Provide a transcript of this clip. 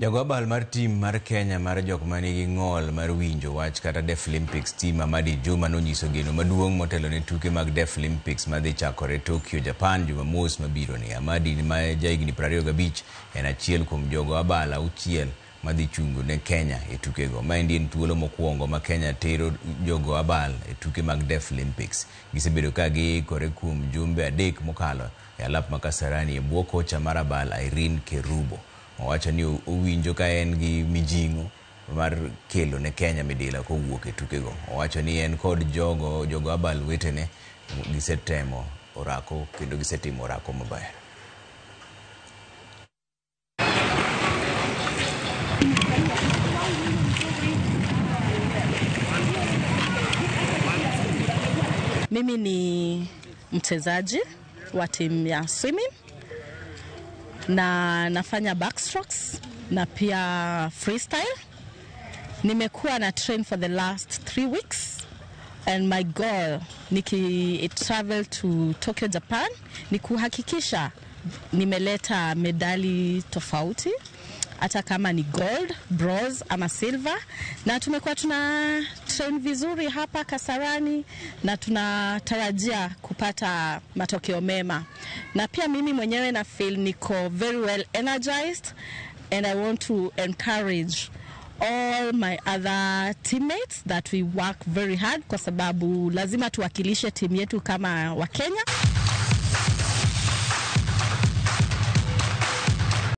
Jago abal mar tim mar Kenya mar jok manigi ng'ol mar winjo wach kata Deaflympics team Hamadi Juma nonyiso geno maduong' motelo ne tuke mag Deaflympics madhi chakore Tokyo, Japan Jumamos mabiro ni. Hamadi ma jahigni 25 en achiel kuom jogo abal auchiel madhi chungo ne Kenya e tukego. Maendi en thuolo mokwongo ma Kenya tero jogo abal e tuke mag Deaflympics. Gisebedo ka giikore kuom jumbe 3 mokalo e alap ma Kasarani e bwo kocha mar abal Irene Kerubo. Owacho ni owinjo ka en gi mijing'o mar kelo ne Kenya midila kowuok e tukego. Owacho ni en kod jogo abal wetene gisetemo orako kendo gisetimo orako maber. Mimi ni mchezaji wa timu ya swimming na nafanya backstrokes na pia freestyle. Nimekuwa na train for the last 3 weeks and my goal niki travel to Tokyo, Japan ni kuhakikisha nimeleta medali tofauti, hata kama ni gold, bronze ama silver. Na tumekuwa tuna train vizuri hapa Kasarani na tunatarajia kupata matokeo mema. Na pia mimi mwenyewe na feel niko very well energized and I want to encourage all my other teammates that we work very hard kwa sababu lazima tuwakilishe timu yetu kama Wakenya.